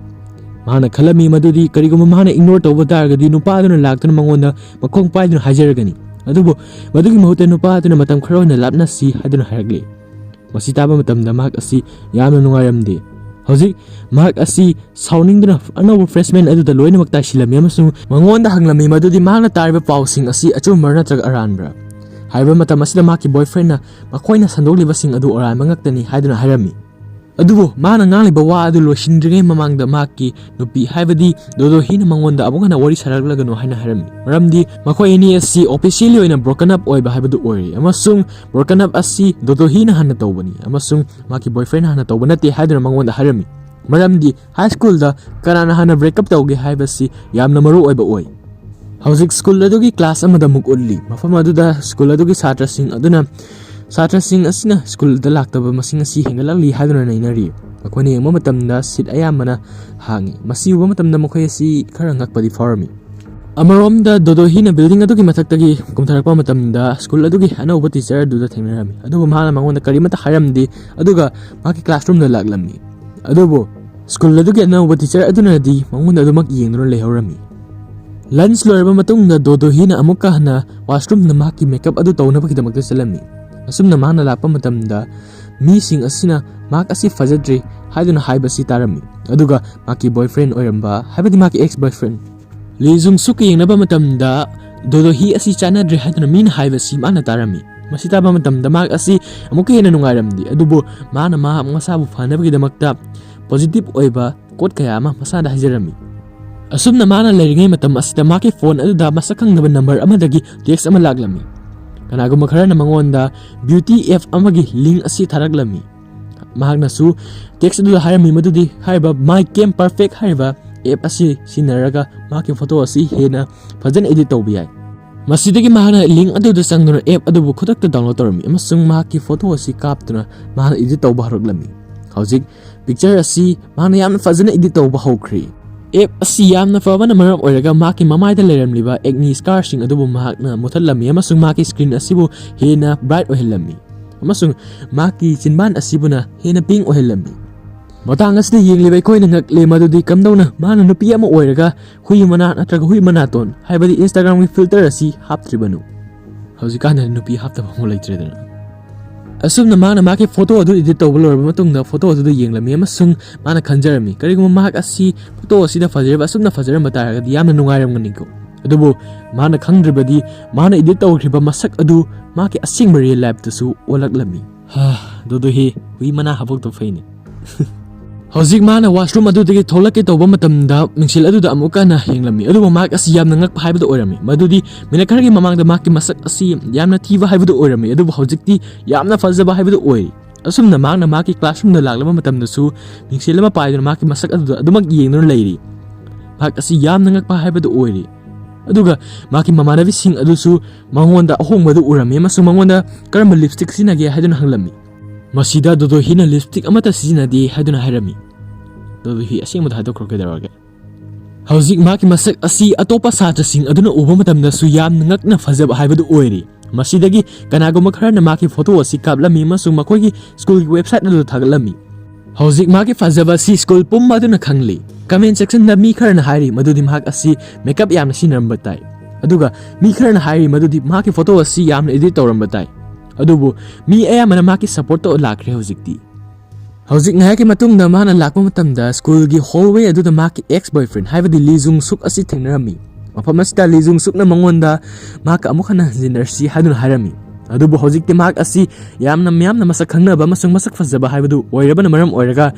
ꯃꯍꯥꯛꯅ ꯈꯜꯂꯝꯃꯤ ꯃꯗꯨꯗꯤ ꯀꯔꯤꯒꯨꯝꯕ ꯃꯍꯥꯛꯅ ignore ꯇꯧꯕ ꯇꯥꯔꯒꯗꯤ ꯅꯨꯄꯥ ꯑꯗꯨꯅ ꯂꯥꯛꯇꯨꯅ ꯃꯉꯣꯟꯗ ꯃꯈꯣꯡ ꯄꯥꯏꯗꯨꯅ ꯍꯥꯏꯖꯔꯒꯅꯤ, ꯑꯗꯨꯕꯨ ꯃꯗꯨꯒꯤ ꯃꯍꯨꯠꯇ ꯅꯨꯄꯥ ꯑꯗꯨꯅ ꯃꯇꯝ ꯈꯔ ꯑꯣꯏꯅ ꯂꯥꯞꯅꯁꯤ ꯍꯥꯏꯗꯨꯅ ꯍꯥꯏꯔꯛꯂꯤ꯫ ꯃꯁꯤ ꯇꯥꯕ ꯃꯇꯝꯗ ꯃꯍꯥꯛ ꯑꯁꯤ ꯌꯥꯝꯅ ꯅꯨꯡꯉꯥꯏꯔꯝꯗꯦ꯫ ꯍꯧꯖꯤꯛ ꯃꯍꯥꯛ ꯑꯁꯤ ꯁꯥꯎꯅꯤꯡꯗꯨꯅ ꯑꯅꯧꯕ freshman ꯑꯗꯨꯗ ꯂꯣꯏꯅꯃꯛ ꯇꯥꯏꯁꯤꯜꯂꯝꯃꯤ ꯑꯃꯁꯨꯡ ꯃꯉꯣꯟꯗ ꯍꯪꯂꯝꯃꯤ ꯃꯗꯨꯗꯤ ꯃꯍꯥꯛꯅ ꯇꯥꯔꯤꯕ ꯄꯥꯎꯁꯤꯡ ꯑꯁꯤ ꯑꯆꯨꯝꯕꯔ ꯅꯠꯇ꯭ꯔꯒ ꯑꯔꯥꯟꯕ꯭ꯔꯥ꯫ ꯍꯥꯏꯔꯤꯕ ꯃꯇꯝ ꯑꯁꯤꯗ ꯃꯍꯥꯛꯀꯤ boyfriendꯅ ꯃꯈꯣꯏꯅ ꯁꯟꯗꯣꯛꯂꯤꯕꯁꯤꯡ ꯑꯗꯨ ꯑꯔꯥꯟꯕ ꯉꯥꯛꯇꯅꯤ ꯍꯥꯏꯗꯨꯅ ꯍꯥꯏꯔꯝꯃꯤ꯫ ꯑꯗꯨꯕꯨ ꯃꯍꯥꯛꯅ ꯉꯥꯡꯂꯤꯕ ꯋꯥ ꯑꯗꯨ ꯂꯣꯏꯁꯤꯟꯗ꯭ꯔꯤꯉꯩ ꯃꯃꯥꯡꯗ ꯃꯍꯥꯛꯀꯤ ꯅꯨꯄꯤ, ꯍꯥꯏꯕꯗꯤ ꯗꯣꯗꯣꯍꯤꯅ ꯃꯉꯣꯟꯗ ꯑꯃꯨꯛ ꯍꯟꯅ ꯋꯥꯔꯤ ꯁꯥꯔꯛꯂꯒꯅꯨ ꯍꯥꯏꯅ ꯍꯥꯏꯔꯝꯃꯤ, ꯃꯔꯝꯗꯤ ꯃꯈꯣꯏ ꯑꯅꯤ ꯑꯁꯤ officially ꯑꯣꯏꯅ broken up ꯑꯣꯏꯕ ꯍꯥꯏꯕꯗꯨ ꯑꯣꯏꯔꯦ ꯑꯃꯁꯨꯡ broken up ꯑꯁꯤ ꯗꯣꯗꯣꯍꯤꯅ ꯍꯥꯟꯅ ꯇꯧꯕꯅꯤ ꯑꯃꯁꯨꯡ ꯃꯍꯥꯛꯀꯤ boyfriendꯅ ꯍꯥꯟꯅ ꯇꯧꯕ ꯅꯠꯇꯦ ꯍꯥꯏꯗꯨꯅ ꯃꯉꯣꯟꯗ ꯍꯥꯏꯔꯝꯃꯤ, ꯃꯔꯝꯗꯤ high schoolꯗ ꯀꯅꯥꯅ ꯍꯥꯟꯅ break up ꯇꯧꯒꯦ ꯍꯥꯏꯕꯁꯤ ꯌꯥꯝꯅ ꯃꯔꯨ ꯑꯣꯏꯕ ꯑꯣꯏ꯫ ꯍꯧꯖꯤꯛ ꯁ꯭ꯀꯨꯜ ꯑꯗꯨꯒꯤ class ꯑꯃꯗ ꯑꯃꯨꯛ ꯎꯠꯂꯤ꯫ ꯃꯐꯝ ꯑꯗꯨꯗ ꯁ꯭ꯀꯨꯜ ꯑꯗꯨꯒꯤ ꯁꯥꯇ꯭ꯔꯁꯤꯡ ꯑꯗꯨꯅ ꯁꯥꯇ꯭ꯔꯁꯤꯡ ꯑꯁꯤꯅ ꯁ꯭ꯀꯨꯜꯗ ꯂꯥꯛꯇꯕ ꯃꯁꯤꯡ ꯑꯁꯤ ꯍꯦꯟꯒꯠꯂꯛꯂꯤ ꯍꯥꯏꯗꯨꯅ ꯅꯩꯅꯔꯤ꯫ ꯃꯈꯣꯏꯅ ꯌꯦꯡꯕ ꯃꯇꯝꯗ seat ꯑꯌꯥꯝꯕꯅ ꯍꯥꯡꯉꯤ꯫ ꯃꯁꯤ ꯎꯕ ꯃꯇꯝꯗ ꯃꯈꯣꯏ ꯑꯁꯤ ꯈꯔ ꯉꯛꯄꯗꯤ ꯐꯥꯎꯔꯝꯃꯤ꯫ ꯑꯃꯔꯣꯝꯗ ꯗꯣꯗꯣꯍꯤꯅ building ꯑꯗꯨꯒꯤ ꯃꯊꯛꯇꯒꯤ ꯀꯨꯝꯊꯔꯛꯄ ꯃꯇꯝꯗ ꯁ꯭ꯀꯨꯜ ꯑꯗꯨꯒꯤ ꯑꯅꯧꯕ teacher ꯑꯗꯨꯗ ꯊꯦꯡꯅꯔꯝꯃꯤ, ꯑꯗꯨꯕꯨ ꯃꯍꯥꯛꯅ ꯃꯉꯣꯟꯗ ꯀꯔꯤꯃꯠꯇ ꯍꯥꯏꯔꯝꯗꯦ, ꯑꯗꯨꯒ ꯃꯍꯥꯛꯀꯤ classroomꯗ ꯂꯥꯛꯂꯝꯃꯤ꯫ ꯑꯗꯨꯕꯨ ꯁ꯭ꯀꯨꯜ ꯑꯗꯨꯒꯤ ꯑꯅꯧꯕ teacher ꯑꯗꯨꯅꯗꯤ ꯃꯉꯣꯟꯗ ꯑꯗꯨꯃꯛ ꯌꯦꯡꯗꯨꯅ ꯂꯩꯍꯧꯔꯝꯃꯤ꯫ Lunch ꯂꯣꯏꯔꯕ ꯃꯇꯨꯡꯗ ꯗꯣꯗꯣꯍꯤꯅ ꯑꯃꯨꯛꯀ ꯍꯟꯅ washroomꯗ ꯃꯍꯥꯛꯀꯤ makeup ꯑꯗꯨ ꯇꯧꯅꯕꯒꯤꯗꯃꯛꯇ ꯆꯠꯂꯝꯃꯤ꯫ ꯑꯁꯨꯝꯅ ꯃꯍꯥꯛꯅ ꯂꯥꯛꯄ ꯃꯇꯝꯗ ꯃꯤꯁꯤꯡ ꯑꯁꯤꯅ ꯃꯍꯥꯛ ꯑꯁꯤ ꯐꯖꯗ꯭ꯔꯦ ꯍꯥꯏꯗꯨꯅ ꯍꯥꯏꯕꯁꯤ ꯇꯥꯔꯝꯃꯤ꯫ ꯑꯗꯨꯒ ꯃꯍꯥꯛꯀꯤ boyfriend ꯑꯣꯏꯔꯝꯕ, ꯍꯥꯏꯕꯗꯤ ꯃꯍꯥꯛꯀꯤ ex boyfriend ꯂꯤ ꯖꯨꯡ ꯁꯨꯛꯀ ꯌꯦꯡꯅꯕ ꯃꯇꯝꯗ ꯗꯣꯗꯣꯍꯤ ꯑꯁꯤ ꯆꯥꯟꯅꯗ꯭ꯔꯦ ꯍꯥꯏꯗꯨꯅ ꯃꯤꯅ ꯍꯥꯏꯕꯁꯤ ꯃꯥꯅ ꯇꯥꯔꯝꯃꯤ꯫ ꯃꯁꯤ ꯇꯥꯕ ꯃꯇꯝꯗ ꯃꯍꯥꯛ ꯑꯁꯤ ꯑꯃꯨꯛꯀ ꯍꯦꯟꯅ ꯅꯨꯡꯉꯥꯏꯔꯝꯗꯦ, ꯑꯗꯨꯕꯨ ꯃꯥꯅ ꯃꯍꯥꯛ ꯃꯁꯥꯕꯨ ꯐꯅꯕꯒꯤꯗꯃꯛꯇ ꯄꯣꯖꯤꯇꯤꯚ ꯑꯣꯏꯕ ꯀꯣꯠ ꯀꯌꯥ ꯑꯃ ꯃꯁꯥꯗ ꯍꯥꯏꯖꯔꯝꯃꯤ꯫ ꯑꯁꯨꯝꯅ ꯃꯥꯅ ꯂꯩꯔꯤꯉꯩ ꯃꯇꯝ ꯑꯁꯤꯗ ꯃꯍꯥꯛꯀꯤ ꯐꯣꯟ ꯑꯗꯨꯗ ꯃꯁꯛ ꯈꯪꯗꯕ ꯅꯝꯕꯔ ꯑꯃꯗꯒꯤ ꯇꯦꯛꯁ ꯑꯃ ꯂꯥꯛꯂꯝꯃꯤ꯫ ꯀꯅꯥꯒꯨꯝꯕ ꯈꯔꯅ ꯃꯉꯣꯟꯗ ꯕ꯭ꯌꯨꯇꯤ ꯑꯦꯞ ꯑꯃꯒꯤ ꯂꯤꯡ ꯑꯁꯤ ꯊꯥꯔꯛꯂꯝꯃꯤ꯫ ꯃꯍꯥꯛꯅꯁꯨ ꯇꯦꯛꯁ ꯑꯗꯨꯗ ꯍꯥꯏꯔꯝꯃꯤ ꯃꯗꯨꯗꯤ ꯍꯥꯏꯔꯤꯕ ꯃꯥꯏ ꯀꯦꯝ ꯄꯔꯐꯦꯛ ꯍꯥꯏꯔꯤꯕ ꯑꯦꯞ ꯑꯁꯤ ꯁꯤꯖꯤꯟꯅꯔꯒ ꯃꯍꯥꯛꯀꯤ ꯐꯣꯇꯣ ꯑꯁꯤ ꯍꯦꯟꯅ ꯐꯖꯅ ꯏꯗꯤꯠ ꯇꯧꯕ ꯌꯥꯏ꯫ ꯃꯁꯤꯗꯒꯤ ꯃꯍꯥꯛꯅ ꯂꯤꯡ ꯑꯗꯨꯗ ꯆꯪꯗꯨꯅ ꯑꯦꯞ ꯑꯗꯨꯕꯨ ꯈꯨꯗꯛꯇ ꯗꯥꯎꯟꯂꯣꯗ ꯇꯧꯔꯝꯃꯤ ꯑꯃꯁꯨꯡ ꯃꯍꯥꯛꯀꯤ ꯐꯣꯇꯣ ꯑꯁꯤ ꯀꯥꯞꯇꯨꯅ ꯃꯍꯥꯛꯅ ꯏꯗꯤꯠ ꯇꯧꯕ ꯍꯧꯔꯛꯂꯝꯃꯤ꯫ ꯍꯧꯖꯤꯛ ꯄꯤꯛꯆꯔ ꯑꯁꯤ ꯃꯍꯥꯛꯅ ꯌꯥꯝꯅ ꯐꯖꯅ ꯏꯗꯤꯠ ꯇꯧꯕ ꯍꯧꯈ꯭ꯔꯦ꯫ ꯑꯦꯞ ꯑꯁꯤ ꯌꯥꯝꯅ ꯐꯕꯅ ꯃꯔꯝ ꯑꯣꯏꯔꯒ ꯃꯍꯥꯛꯀꯤ ꯃꯃꯥꯏꯗ ꯂꯩꯔꯝꯂꯤꯕ ꯑꯦꯛꯅꯤ ꯁ꯭ꯀꯥꯔꯁꯤꯡ ꯑꯗꯨꯕꯨ ꯃꯍꯥꯛꯅ ꯃꯨꯊꯠꯂꯝꯃꯤ ꯑꯃꯁꯨꯡ ꯃꯍꯥꯛꯀꯤ ꯁ꯭ꯀ꯭ꯔꯤꯟ ꯑꯁꯤꯕꯨ ꯍꯦꯟꯅ ꯕ꯭ꯔꯥꯏꯠ ꯑꯣꯏꯍꯜꯂꯝꯃꯤ ꯑꯃꯁꯨꯡ ꯃꯍꯥꯛꯀꯤ ꯆꯤꯟꯕꯥꯟ ꯑꯁꯤꯕꯨꯅ ꯍꯦꯟꯅ ꯄꯤꯡ ꯑꯣꯏꯍꯜꯂꯝꯃꯤ꯫ ꯃꯇꯥꯡ ꯑꯁꯤꯗ ꯌꯦꯡꯂꯤꯕ ꯑꯩꯈꯣꯏꯅ ꯉꯛꯂꯦ ꯃꯗꯨꯗꯤ ꯀꯝꯗꯧꯅ ꯃꯍꯥꯛꯅ ꯅꯨꯄꯤ ꯑꯃ ꯑꯣꯏꯔꯒ ꯍꯨꯏ ꯃꯅꯥ ꯅꯠꯇ꯭ꯔꯒ ꯍꯨꯏ ꯃꯅꯥꯇꯣꯟ ꯍꯥꯏꯕꯗꯤ ꯏꯟꯁꯇꯥꯒ꯭ꯔꯥꯝꯒꯤ ꯐꯤꯜꯇꯔ ꯑꯁꯤ ꯍꯥꯞꯇ꯭ꯔꯤꯕꯅꯣ? ꯍꯧꯖꯤꯛꯀꯥꯟꯗꯗꯤ ꯅꯨꯄꯤ ꯍꯥꯞꯇꯕ ꯑꯃ ꯂꯩꯇ꯭ꯔꯦꯗꯅ꯫ ꯑꯁꯨꯝꯅ ꯃꯍꯥꯛꯅ ꯃꯍꯥꯛꯀꯤ ꯐꯣꯇꯣ ꯑꯗꯨ ꯏꯗꯤꯠ ꯇꯧꯕ ꯂꯣꯏꯔꯕ ꯃꯇꯨꯡꯗ ꯐꯣꯇꯣ ꯑꯗꯨꯗ ꯌꯦꯡꯂꯝꯃꯤ ꯑꯃꯁꯨꯡ ꯃꯥꯅ ꯈꯟꯖꯔꯝꯃꯤ, ꯀꯔꯤꯒꯨꯝꯕ ꯃꯍꯥꯛ ꯑꯁꯤ ꯐꯣꯇꯣ ꯑꯁꯤꯗ ꯐꯖꯔꯕ ꯑꯁꯨꯝꯅ ꯐꯖꯔꯝꯕ ꯇꯥꯔꯒꯗꯤ ꯌꯥꯝꯅ ꯅꯨꯡꯉꯥꯏꯔꯝꯒꯅꯤꯀꯣ꯫ ꯑꯗꯨꯕꯨ ꯃꯥꯅ ꯈꯪꯗ꯭ꯔꯤꯕꯗꯤ ꯃꯥꯅ ꯏꯗꯤꯠ ꯇꯧꯈ꯭ꯔꯤꯕ ꯃꯁꯛ ꯑꯗꯨ ꯃꯍꯥꯛꯀꯤ ꯑꯁꯦꯡꯕ ꯔꯤꯌꯦꯜ ꯂꯥꯏꯐꯇꯁꯨ ꯑꯣꯜꯂꯛꯂꯝꯃꯤ꯫ ꯍꯥ, ꯗꯣꯗꯣꯍꯤ, ꯍꯨꯏ ꯃꯅꯥ ꯍꯥꯄꯣꯛꯇ ꯐꯩꯅꯦ꯫ ꯍꯧꯖꯤꯛ ꯃꯥꯅ ꯋꯥꯁꯔꯨꯝ ꯑꯗꯨꯗꯒꯤ ꯊꯣꯛꯂꯛꯀꯦ ꯇꯧꯕ ꯃꯇꯝꯗ ꯃꯤꯡꯁꯦꯜ ꯑꯗꯨꯗ ꯑꯃꯨꯛ ꯍꯟꯅ ꯌꯦꯡꯂꯝꯃꯤ, ꯑꯗꯨꯕꯨ ꯃꯍꯥꯛ ꯑꯁꯤ ꯌꯥꯝꯅ ꯉꯛꯄ ꯍꯥꯏꯕꯗꯨ ꯑꯣꯏꯔꯝꯃꯤ꯫ ꯃꯗꯨꯗꯤ ꯃꯤꯅꯠ ꯈꯔꯒꯤ ꯃꯃꯥꯡꯗ ꯃꯍꯥꯛꯀꯤ ꯃꯁꯛ ꯑꯁꯤ ꯌꯥꯝꯅ ꯊꯤꯕ ꯍꯥꯏꯕꯗꯨ ꯑꯣꯏꯔꯝꯃꯤ, ꯑꯗꯨꯕꯨ ꯍꯧꯖꯤꯛꯇꯤ ꯌꯥꯝꯅ ꯐꯖꯕ ꯍꯥꯏꯕꯗꯨ ꯑꯣꯏꯔꯤ꯫ ꯑꯁꯨꯝꯅ ꯃꯍꯥꯛꯅ ꯃꯍꯥꯛꯀꯤ ꯀ꯭ꯂꯥꯁꯔꯨꯝꯗ ꯂꯥꯛꯂꯕ ꯃꯇꯝꯗꯁꯨ ꯃꯤꯡꯁꯦꯜ ꯑꯃ ꯄꯥꯏꯗꯨꯅ ꯃꯍꯥꯛꯀꯤ ꯃꯁꯛ ꯑꯗꯨꯗ ꯑꯗꯨꯃꯛ ꯌꯦꯡꯗꯨꯅ ꯂꯩꯔꯤ꯫ ꯃꯍꯥꯛ ꯑꯁꯤ ꯌꯥꯝꯅ ꯉꯛꯄ ꯍꯥꯏꯕꯗꯨ ꯑꯣꯏꯔꯤ꯫ ꯑꯗꯨꯒ ꯃꯍꯥꯛꯀꯤ ꯃꯃꯥꯟꯅꯕꯤꯁꯤꯡ ꯑꯗꯨꯁꯨ ꯃꯉꯣꯟꯗ ꯑꯍꯣꯡꯕꯗꯨ ꯎꯔꯝꯃꯤ ꯑꯃꯁꯨꯡ ꯃꯉꯣꯟꯗ ꯀꯔꯝꯕ ꯂꯤꯞꯁꯇꯤꯛ ꯁꯤꯖꯤꯟꯅꯒꯦ ꯍꯥꯏꯗꯨꯅ ꯍꯪꯂꯝꯃꯤ꯫ ꯃꯁꯤꯗ ꯗꯣꯗꯣꯍꯤꯅ ꯂꯤꯞꯁꯇꯤꯛ ꯑꯃꯠꯇ ꯁꯤꯖꯤꯟꯅꯗꯦ ꯍꯥꯏꯗꯨꯅ ꯍꯥꯏꯔꯝꯃꯤ꯫ ꯗꯣꯗꯣꯍꯤ, ꯑꯁꯦꯡꯕꯗ ꯍꯥꯏꯗꯣꯛꯈ꯭ꯔꯣ, ꯀꯩꯗꯧꯔꯒꯦ? ꯍꯧꯖꯤꯛ ꯃꯍꯥꯛꯀꯤ ꯃꯁꯛ ꯑꯁꯤ ꯑꯇꯣꯞꯄ ꯁꯥꯇ꯭ꯔꯁꯤꯡ ꯑꯗꯨꯅ ꯎꯕ ꯃꯇꯝꯗꯁꯨ ꯌꯥꯝꯅ ꯉꯛꯅ ꯐꯖꯕ ꯍꯥꯏꯕꯗꯨ ꯑꯣꯏꯔꯤ꯫ ꯃꯁꯤꯗꯒꯤ ꯀꯅꯥꯒꯨꯝꯕ ꯈꯔꯅ ꯃꯍꯥꯛꯀꯤ ꯐꯣꯇꯣ ꯑꯁꯤ ꯀꯥꯞꯂꯝꯃꯤ ꯑꯃꯁꯨꯡ ꯃꯈꯣꯏꯒꯤ ꯁ꯭ꯀꯨꯜꯒꯤ ꯋꯦꯕꯁꯥꯏꯠ ꯑꯗꯨꯗ ꯊꯥꯒꯠꯂꯝꯃꯤ꯫ ꯍꯧꯖꯤꯛ ꯃꯍꯥꯛꯀꯤ ꯐꯖꯕ ꯑꯁꯤ ꯁ꯭ꯀꯨꯜ ꯄꯨꯝꯕ ꯑꯗꯨꯅ ꯈꯪꯂꯤ꯫ ꯀꯃꯦꯟ ꯁꯦꯛꯁꯟꯗ ꯃꯤ ꯈꯔꯅ ꯍꯥꯏꯔꯤ ꯃꯗꯨꯗꯤ ꯃꯍꯥꯛ ꯑꯁꯤ ꯃꯦꯀꯞ ꯌꯥꯝꯅ ꯁꯤꯖꯤꯟꯅꯔꯝꯕ ꯇꯥꯏ, ꯑꯗꯨꯒ ꯃꯤ ꯈꯔꯅ ꯍꯥꯏꯔꯤ ꯃꯗꯨꯗꯤ ꯃꯍꯥꯛꯀꯤ ꯐꯣꯇꯣ ꯑꯁꯤ ꯌꯥꯝꯅ ꯏꯗꯤꯠ ꯇꯧꯔꯝꯕ ꯇꯥꯏ꯫ ꯑꯗꯨꯕꯨ ꯃꯤ ꯑꯌꯥꯝꯕꯅ ꯃꯍꯥꯛꯀꯤ ꯁꯄꯣꯔꯠꯇ ꯂꯥꯛꯈ꯭ꯔꯦ ꯍꯧꯖꯤꯛꯇꯤ꯫ ꯍꯧꯖꯤꯛ ꯉꯥꯏꯍꯥꯛꯀꯤ ꯃꯇꯨꯡꯗ ꯃꯥꯅ ꯂꯥꯛꯄ ꯃꯇꯝꯗ ꯁ꯭ꯀꯨꯜꯒꯤ ꯍꯣꯜꯋꯦ ꯑꯗꯨꯗ ꯃꯍꯥꯛꯀꯤ ꯑꯦꯛꯁ ꯕꯣꯏꯐ꯭ꯔꯦꯟ ꯍꯥꯏꯕꯗꯤ ꯂꯤ ꯖꯨꯡ ꯁꯨꯛ ꯑꯁꯤ ꯊꯦꯡꯅꯔꯝꯃꯤ꯫ ꯃꯐꯝ ꯑꯁꯤꯗ ꯂꯤ ꯖꯨꯡ ꯁꯨꯛꯅ ꯃꯉꯣꯟꯗ ꯃꯍꯥꯛꯀ ꯑꯃꯨꯛ ꯍꯟꯅ ꯍꯟꯖꯤꯟꯅꯔꯁꯤ ꯍꯥꯏꯗꯨꯅ ꯍꯥꯏꯔꯝꯃꯤ꯫ ꯑꯗꯨꯕꯨ ꯍꯧꯖꯤꯛꯇꯤ ꯃꯍꯥꯛ ꯑꯁꯤ ꯌꯥꯝꯅ ꯃꯤꯌꯥꯝꯅ ꯃꯁꯛ ꯈꯪꯅꯕ ꯑꯃꯁꯨꯡ ꯃꯁꯛ ꯐꯖꯕ ꯍꯥꯏꯕꯗꯨ ꯑꯣꯏꯔꯕꯅ ꯃꯔꯝ ꯑꯣꯏꯔꯒ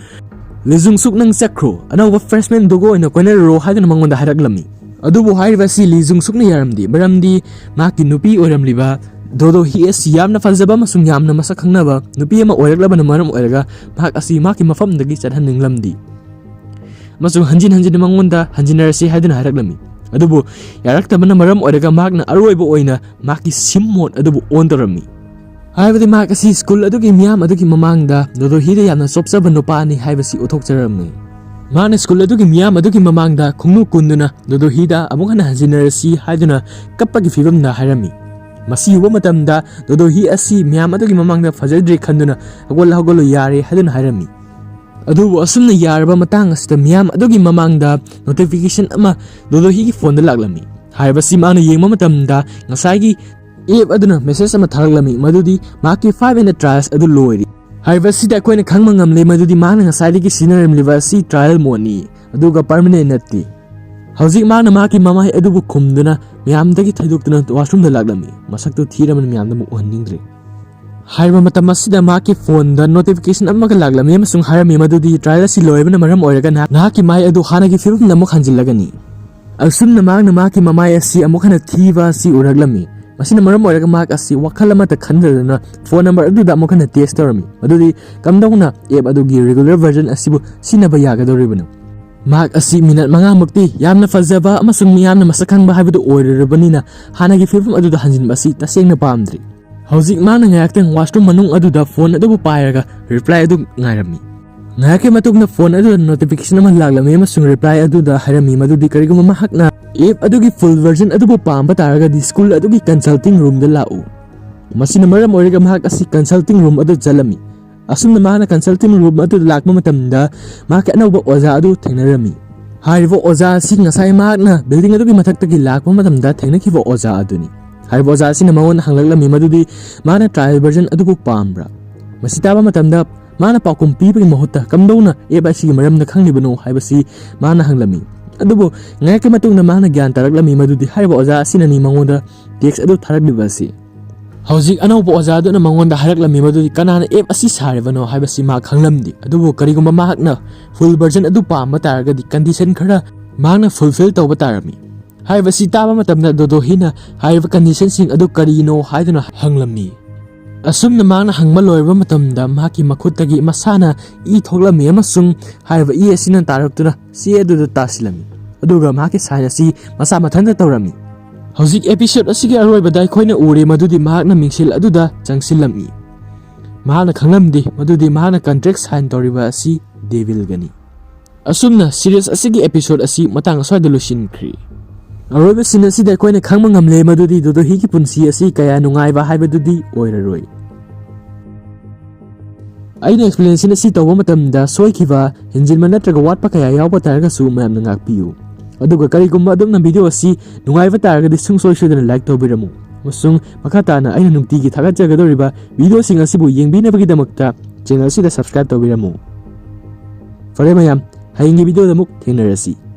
ꯂꯤ ꯖꯨꯡ ꯁꯨꯛ, "ꯅꯪ ꯆꯠꯈ꯭ꯔꯣ, ꯑꯅꯧꯕ ꯐ꯭ꯔꯦꯁꯃꯦꯟ ꯗꯣꯒꯣ ꯑꯣꯏꯅ ꯀꯣꯏꯅꯔꯨꯔꯣ" ꯍꯥꯏꯗꯨꯅ ꯃꯉꯣꯟꯗ ꯍꯥꯏꯔꯛꯂꯝꯃꯤ꯫ ꯑꯗꯨꯕꯨ ꯍꯥꯏꯔꯤꯕ ꯑꯁꯤ ꯂꯤ ꯖꯨꯡ ꯁꯨꯛꯅ ꯌꯥꯔꯝꯗꯦ, ꯃꯔꯝꯗꯤ ꯃꯍꯥꯛꯀꯤ ꯅꯨꯄꯤ ꯑꯣꯏꯔꯝꯂꯤꯕ ꯗꯣꯗꯣ ꯍꯤ ꯑꯁꯤ ꯌꯥꯝꯅ ꯐꯖꯕ ꯑꯃꯁꯨꯡ ꯌꯥꯝꯅ ꯃꯁꯛ ꯈꯪꯅꯕ ꯅꯨꯄꯤ ꯑꯃ ꯑꯣꯏꯔꯛꯂꯕꯅ ꯃꯔꯝ ꯑꯣꯏꯔꯒ ꯃꯍꯥꯛ ꯑꯁꯤ ꯃꯍꯥꯛꯀꯤ ꯃꯐꯝꯗꯒꯤ ꯆꯠꯍꯟꯅꯤꯡꯂꯝꯗꯤ ꯑꯃꯁꯨꯡ ꯍꯟꯖꯤꯟ ꯍꯟꯖꯤꯟ ꯃꯉꯣꯟꯗ "ꯍꯟꯖꯤꯟꯅꯔꯁꯤ" ꯍꯥꯏꯗꯨꯅ ꯍꯥꯏꯔꯛꯂꯝꯃꯤ꯫ ꯑꯗꯨꯕꯨ ꯌꯥꯔꯛꯇꯕꯅ ꯃꯔꯝ ꯑꯣꯏꯔꯒ ꯃꯍꯥꯛꯅ ꯑꯔꯣꯏꯕ ꯑꯣꯏꯅ ꯃꯍꯥꯛꯀꯤ ꯁꯤꯝ ꯃꯣꯠ ꯑꯗꯨꯕꯨ ꯑꯣꯟ ꯇꯧꯔꯝꯃꯤ꯫ ꯍꯥꯏꯕꯗꯤ ꯃꯍꯥꯛ ꯑꯁꯤ ꯁ꯭ꯀꯨꯜ ꯑꯗꯨꯒꯤ ꯃꯤꯌꯥꯝ ꯑꯗꯨꯒꯤ ꯃꯃꯥꯡꯗ ꯗꯣꯗꯣ ꯍꯤꯗ ꯌꯥꯝꯅ ꯆꯣꯞꯆꯕ ꯅꯨꯄꯥꯅꯤ ꯍꯥꯏꯕꯁꯤ ꯎꯠꯊꯣꯛꯆꯔꯝꯃꯤ꯫ ꯃꯍꯥꯛꯅ ꯁ꯭ꯀꯨꯜ ꯑꯗꯨꯒꯤ ꯃꯤꯌꯥꯝ ꯑꯗꯨꯒꯤ ꯃꯃꯥꯡꯗ ꯈꯣꯡꯎ ꯀꯨꯟꯗꯨꯅ ꯗꯣꯗꯣ ꯍꯤꯗ "ꯑꯃꯨꯛ ꯍꯟꯅ ꯍꯟꯖꯤꯟꯅꯔꯁꯤ" ꯍꯥꯏꯗꯨꯅ ꯀꯞꯄꯒꯤ ꯐꯤꯕꯝꯗ ꯍꯥꯏꯔꯝꯃꯤ꯫ ꯃꯁꯤ ꯎꯕ ꯃꯇꯝꯗ ꯗꯣꯗꯣ ꯍꯤ ꯑꯁꯤ ꯃꯤꯌꯥꯝ ꯑꯗꯨꯒꯤ ꯃꯃꯥꯡꯗ ꯐꯖꯗ꯭ꯔꯦ ꯈꯟꯗꯨꯅ "ꯍꯧꯒꯠꯂꯣ, ꯍꯧꯒꯠꯂꯣ, ꯌꯥꯔꯦ" ꯍꯥꯏꯗꯨꯅ ꯍꯥꯏꯔꯝꯃꯤ꯫ ꯑꯗꯨꯕꯨ ꯑꯁꯨꯝꯅ ꯌꯥꯔꯕ ꯃꯇꯥꯡ ꯑꯁꯤꯗ ꯃꯤꯌꯥꯝ ꯑꯗꯨꯒꯤ ꯃꯃꯥꯡꯗ ꯅꯣꯇꯤꯐꯤꯀꯦꯁꯟ ꯑꯃ ꯗꯣꯗꯣ ꯍꯤꯒꯤ ꯐꯣꯟꯗ ꯂꯥꯛꯂꯝꯃꯤ꯫ ꯍꯥꯏꯔꯤꯕꯁꯤ ꯃꯥꯅ ꯌꯦꯡꯕ ꯃꯇꯝꯗ ꯉꯁꯥꯏꯒꯤ ꯑꯦꯞ ꯑꯗꯨꯅ ꯃꯦꯁꯦꯖ ꯑꯃ ꯊꯥꯔꯛꯂꯝꯃꯤ, ꯃꯗꯨꯗꯤ ꯃꯍꯥꯛꯀꯤ ꯐꯥꯏꯚ ꯍꯟꯗ꯭ꯔꯦꯠ ꯇ꯭ꯔꯥꯏꯜꯁ ꯑꯗꯨ ꯂꯣꯏꯔꯦ꯫ ꯍꯥꯏꯔꯤꯕꯁꯤꯗ ꯑꯩꯈꯣꯏꯅ ꯈꯪꯕ ꯉꯝꯂꯦ ꯃꯗꯨꯗꯤ ꯃꯍꯥꯛꯅ ꯉꯁꯥꯏꯗꯒꯤ ꯁꯤꯖꯤꯟꯅꯔꯝꯂꯤꯕ ꯑꯁꯤ ꯇ꯭ꯔꯥꯏꯜ ꯃꯣꯠꯅꯤ, ꯑꯗꯨꯒ ꯄꯔꯃꯅꯦꯟ ꯅꯠꯇꯦ꯫ ꯍꯧꯖꯤꯛ ꯃꯍꯥꯛꯅ ꯃꯍꯥꯛꯀꯤ ꯃꯃꯥꯏ ꯑꯗꯨꯕꯨ ꯈꯨꯝꯗꯨꯅ ꯃꯌꯥꯝꯗꯒꯤ ꯊꯩꯗꯣꯛꯇꯨꯅ ꯋꯥꯁꯔꯨꯝꯗ ꯂꯥꯛꯂꯝꯃꯤ꯫ ꯃꯁꯛꯇꯨ ꯊꯤꯔꯕꯅ ꯃꯌꯥꯝꯗ ꯑꯃꯨꯛ ꯎꯍꯟꯅꯤꯡꯗ꯭ꯔꯦ꯫ ꯍꯥꯏꯔꯤꯕ ꯃꯇꯝ ꯑꯁꯤꯗ ꯃꯍꯥꯛꯀꯤ ꯐꯣꯟꯗ ꯅꯣꯇꯤꯐꯤꯀꯦꯁꯟ ꯑꯃꯒ ꯂꯥꯛꯂꯝꯃꯤ ꯑꯃꯁꯨꯡ ꯍꯥꯏꯔꯝꯃꯤ ꯃꯗꯨꯗꯤ ꯇ꯭ꯔꯥꯏꯜ ꯑꯁꯤ ꯂꯣꯏꯕꯅ ꯃꯔꯝ ꯑꯣꯏꯔꯒ ꯅꯍꯥꯛ, ꯅꯍꯥꯛꯀꯤ ꯃꯥꯏ ꯑꯗꯨ ꯍꯥꯟꯅꯒꯤ ꯐꯤꯕꯝꯗ ꯑꯃꯨꯛ ꯍꯟꯖꯤꯜꯂꯒꯅꯤ꯫ ꯑꯁꯨꯝꯅ ꯃꯍꯥꯛꯅ ꯃꯍꯥꯛꯀꯤ ꯃꯃꯥꯏ ꯑꯁꯤ ꯑꯃꯨꯛ ꯍꯟꯅ ꯊꯤꯕ ꯑꯁꯤ ꯎꯔꯛꯂꯝꯃꯤ꯫ ꯃꯁꯤꯅ ꯃꯔꯝ ꯑꯣꯏꯔꯒ ꯃꯍꯥꯛ ꯑꯁꯤ ꯋꯥꯈꯜ ꯑꯃꯠꯇ ꯈꯟꯗꯗꯨꯅ ꯐꯣꯟ ꯅꯝꯕꯔ ꯑꯗꯨꯗ ꯑꯃꯨꯛ ꯍꯟꯅ ꯇꯦꯛꯁ ꯇꯧꯔꯝꯃꯤ, ꯃꯗꯨꯗꯤ ꯀꯝꯗꯧꯅ ꯑꯦꯞ ꯑꯗꯨꯒꯤ ꯔꯤꯒꯨꯂꯔ ꯚꯔꯖꯟ ꯑꯁꯤꯕꯨ ꯁꯤꯖꯤꯟꯅꯕ ꯌꯥꯒꯗꯧꯔꯤꯕꯅꯣ꯫ ꯃꯍꯥꯛ ꯑꯁꯤ ꯃꯤꯅꯠ ꯃꯉꯥꯃꯨꯛꯇꯤ ꯌꯥꯝꯅ ꯐꯖꯕ ꯑꯃꯁꯨꯡ ꯃꯤꯌꯥꯝꯅ ꯃꯁꯛ ꯈꯪꯕ ꯍꯥꯏꯕꯗꯨ ꯑꯣꯏꯔꯨꯔꯕꯅꯤꯅ ꯍꯥꯟꯅꯒꯤ ꯐꯤꯕꯝ ꯑꯗꯨꯗ ꯍꯟꯖꯤꯟꯕ ꯑꯁꯤ ꯇꯁꯦꯡꯅ ꯄꯥꯝꯗ꯭ꯔꯤ꯫ ꯍꯧꯖꯤꯛ ꯃꯍꯥꯛꯅ ꯉꯥꯏꯍꯥꯛꯇꯪ ꯋꯥꯁꯔꯨꯝ ꯃꯅꯨꯡ ꯑꯗꯨꯗ ꯐꯣꯟ ꯑꯗꯨꯕꯨ ꯄꯥꯏꯔꯒ ꯔꯤꯄ꯭ꯂꯥꯏ ꯑꯗꯨ ꯉꯥꯏꯔꯝꯃꯤ꯫ ꯉꯥꯏꯍꯥꯛꯀꯤ ꯃꯇꯨꯡꯗ ꯐꯣꯟ ꯑꯗꯨꯗ ꯅꯣꯇꯤꯐꯤꯀꯦꯁꯟ ꯑꯃ ꯂꯥꯛꯂꯝꯃꯤ ꯑꯃꯁꯨꯡ ꯔꯤꯄ꯭ꯂꯥꯏ ꯑꯗꯨꯗ ꯍꯥꯏꯔꯝꯃꯤ ꯃꯗꯨꯗꯤ ꯀꯔꯤꯒꯨꯝꯕ ꯃꯍꯥꯛꯅ ꯑꯦꯞ ꯑꯗꯨꯒꯤ ꯐꯨꯜ ꯚꯔꯖꯟ ꯑꯗꯨꯕꯨ ꯄꯥꯝꯕ ꯇꯥꯔꯒꯗꯤ ꯁ꯭ꯀꯨꯜ ꯑꯗꯨꯒꯤ ꯀꯟꯁꯜꯇꯤꯡ ꯔꯨꯝꯗ ꯂꯥꯛꯎ꯫ ꯃꯁꯤꯅ ꯃꯔꯝ ꯑꯣꯏꯔꯒ ꯃꯍꯥꯛ ꯑꯁꯤ ꯀꯟꯁꯜꯇꯤꯡ ꯔꯨꯝ ꯑꯗꯨ ꯆꯠꯂꯝꯃꯤ꯫ ꯑꯁꯨꯝꯅ ꯃꯍꯥꯛꯅ ꯀꯟꯁꯜꯇꯤꯡ ꯔꯨꯝ ꯑꯗꯨꯗ ꯂꯥꯛꯄ ꯃꯇꯝꯗ ꯃꯍꯥꯛꯀꯤ ꯑꯅꯧꯕ ꯑꯣꯖꯥ ꯑꯗꯨ ꯊꯦꯡꯅꯔꯝꯃꯤ꯫ ꯍꯥꯏꯔꯤꯕ ꯑꯣꯖꯥ ꯑꯁꯤ ꯉꯁꯥꯏ ꯃꯍꯥꯛꯅ ꯕꯤꯜꯗꯤꯡ ꯑꯗꯨꯒꯤ ꯃꯊꯛꯇꯒꯤ ꯂꯥꯛꯄ ꯃꯇꯝꯗ ꯊꯦꯡꯅꯈꯤꯕ ꯑꯣꯖꯥ ꯑꯗꯨꯅꯤ꯫ ꯍꯥꯏꯔꯤꯕ ꯑꯣꯖꯥ ꯑꯁꯤꯅ ꯃꯉꯣꯟꯗ ꯍꯪꯂꯛꯂꯝꯃꯤ ꯃꯗꯨꯗꯤ ꯃꯥꯅ ꯇ꯭ꯔꯥꯏꯜ ꯚꯔꯖꯟ ꯑꯗꯨꯕꯨ ꯄꯥꯝꯕ꯭ꯔꯥ꯫ ꯃꯁꯤ ꯇꯥꯕ ꯃꯇꯝꯗ ꯃꯥꯅ ꯄꯥꯎꯈꯨꯝ ꯄꯤꯕꯒꯤ ꯃꯍꯨꯠꯇ ꯀꯝꯗꯧꯅ ꯑꯦꯞ ꯑꯁꯤꯒꯤ ꯃꯔꯝꯗ ꯈꯪꯂꯤꯕꯅꯣ ꯍꯥꯏꯕꯁꯤ ꯃꯥꯅ ꯍꯪꯂꯝꯃꯤ꯫ ꯑꯗꯨꯕꯨ ꯉꯥꯏꯍꯥꯛꯀꯤ ꯃꯇꯨꯡꯗ ꯃꯍꯥꯛꯅ ꯒ꯭ꯌꯥꯟ ꯇꯥꯔꯛꯂꯝꯃꯤ ꯃꯗꯨꯗꯤ ꯍꯥꯏꯔꯤꯕ ꯑꯣꯖꯥ ꯑꯁꯤꯅꯅꯤ ꯃꯉꯣꯟꯗ ꯇꯦꯛꯁ ꯑꯗꯨ ꯊꯥꯔꯛꯂꯤꯕ ꯑꯁꯤ꯫ ꯍꯧꯖꯤꯛ ꯑꯅꯧꯕ ꯑꯣꯖꯥ ꯑꯗꯨꯅ ꯃꯉꯣꯟꯗ ꯍꯥꯏꯔꯛꯂꯝꯃꯤ ꯃꯗꯨꯗꯤ ꯀꯅꯥꯅ ꯑꯦꯞ ꯑꯁꯤ ꯁꯥꯔꯤꯕꯅꯣ ꯍꯥꯏꯕꯁꯤ ꯃꯍꯥꯛ ꯈꯪꯂꯝꯗꯦ꯫ ꯑꯗꯨꯕꯨ ꯀꯔꯤꯒꯨꯝꯕ ꯃꯍꯥꯛꯅ ꯐꯨꯜ ꯚꯔꯖꯟ ꯑꯗꯨ ꯄꯥꯝꯕ ꯇꯥꯔꯒꯗꯤ ꯀꯟꯗꯤꯁꯟ ꯈꯔ ꯃꯍꯥꯛꯅ ꯐꯨꯜꯐꯤꯜ ꯇꯧꯕ ꯇꯥꯔꯝꯃꯤ꯫ ꯍꯥꯏꯔꯤꯕꯁꯤ ꯇꯥꯕ ꯃꯇꯝꯗ ꯗꯣꯗꯣꯍꯤꯅ ꯍꯥꯏꯔꯤꯕ ꯀꯟꯗꯤꯁꯟꯁꯤꯡ ꯑꯗꯨ ꯀꯔꯤꯅꯣ ꯍꯥꯏꯗꯨꯅ ꯍꯪꯂꯝꯃꯤ꯫ ꯑꯁꯨꯝꯅ ꯃꯍꯥꯛꯅ ꯍꯪꯕ ꯂꯣꯏꯔꯕ ꯃꯇꯝꯗ ꯃꯍꯥꯛꯀꯤ ꯃꯈꯨꯠꯇꯒꯤ ꯃꯁꯥꯅ ꯏ ꯊꯣꯛꯂꯝꯃꯤ ꯑꯃꯁꯨꯡ ꯍꯥꯏꯔꯤꯕ ꯏ ꯑꯁꯤꯅ ꯇꯥꯔꯛꯇꯨꯅ ꯆꯦ ꯑꯗꯨꯗ ꯇꯥꯁꯤꯜꯂꯝꯃꯤ꯫ ꯑꯗꯨꯒ ꯃꯍꯥꯛꯀꯤ ꯁꯥꯏꯟ ꯑꯁꯤ ꯃꯁꯥ ꯃꯊꯟꯇ ꯇꯧꯔꯝꯃꯤ꯫ ꯍꯧꯖꯤꯛ ꯑꯦꯄꯤꯁꯣꯗ ꯑꯁꯤꯒꯤ ꯑꯔꯣꯏꯕꯗ ꯑꯩꯈꯣꯏꯅ ꯎꯔꯦ ꯃꯗꯨꯗꯤ ꯃꯍꯥꯛꯅ ꯃꯤꯡꯁꯦꯜ ꯑꯗꯨꯗ ꯆꯪꯁꯤꯜꯂꯝꯃꯤ꯫ ꯃꯍꯥꯛꯅ ꯈꯪꯂꯝꯗꯦ ꯃꯗꯨꯗꯤ ꯃꯍꯥꯛꯅ ꯀꯟꯇ꯭ꯔꯦꯛ ꯁꯥꯏꯟ ꯇꯧꯔꯤꯕ ꯑꯁꯤ ꯗꯦꯚꯤꯜꯒꯅꯤ꯫ ꯑꯁꯨꯝꯅ ꯁꯤꯔꯤꯁ ꯑꯁꯤꯒꯤ ꯑꯦꯄꯤꯁꯣꯗ ꯑꯁꯤ ꯃꯇꯥꯡ ꯑꯁ꯭ꯋꯥꯏꯗ ꯂꯣꯏꯁꯤꯟꯈ꯭ꯔꯤ꯫ ꯑꯔꯣꯏꯕ ꯁꯤꯟ ꯑꯁꯤꯗ ꯑꯩꯈꯣꯏꯅ ꯈꯪꯕ ꯉꯝꯂꯦ ꯃꯗꯨꯗꯤ ꯗꯣꯗꯣꯍꯤꯒꯤ ꯄꯨꯟꯁꯤ ꯑꯁꯤ ꯀꯌꯥ ꯅꯨꯡꯉꯥꯏꯕ ꯍꯥꯏꯕꯗꯨꯗꯤ ꯑꯣꯏꯔꯔꯣꯏ꯫ ꯑꯩꯅ ꯑꯦꯛꯁꯄ꯭ꯂꯦꯅꯦꯁꯟ ꯑꯁꯤ ꯇꯧꯕ ꯃꯇꯝꯗ ꯁꯣꯏꯈꯤꯕ, ꯍꯦꯟꯖꯤꯟꯕ ꯅꯠꯇ꯭ꯔꯒ ꯋꯥꯠꯄ ꯀꯌꯥ ꯌꯥꯎꯕ ꯇꯥꯔꯒꯁꯨ ꯃꯌꯥꯝꯅ ꯉꯥꯛꯄꯤꯌꯨ꯫ ꯑꯗꯨꯒ ꯀꯔꯤꯒꯨꯝꯕ ꯑꯗꯣꯝꯅ ꯚꯤꯗꯤꯑꯣ ꯑꯁꯤ ꯅꯨꯡꯉꯥꯏꯕ ꯇꯥꯔꯒꯗꯤ ꯁꯨꯡꯁꯣꯏ ꯁꯣꯏꯗꯅ ꯂꯥꯏꯛ ꯇꯧꯕꯤꯔꯝꯃꯨ꯫ ꯑꯃꯁꯨꯡ ꯃꯈꯥ ꯇꯥꯅ ꯑꯩꯅ ꯅꯨꯡꯇꯤꯒꯤ ꯊꯥꯒꯠꯆꯒꯗꯧꯔꯤꯕ ꯚꯤꯗꯤꯑꯣꯁꯤꯡ ꯑꯁꯤꯕꯨ ꯌꯦꯡꯕꯤꯅꯕꯒꯤꯗꯃꯛꯇ ꯆꯦꯅꯦꯜ ꯑꯁꯤꯗ ꯁꯕꯁꯀ꯭ꯔꯥꯏꯕ ꯇꯧꯕꯤꯔꯝꯃꯨ꯫ ꯐꯔꯦ ꯃꯌꯥꯝ, ꯍꯌꯦꯡꯒꯤ ꯚꯤꯗꯤꯑꯣꯗ ꯑꯃꯨꯛ ꯊꯦꯡꯅꯔꯁꯤ꯫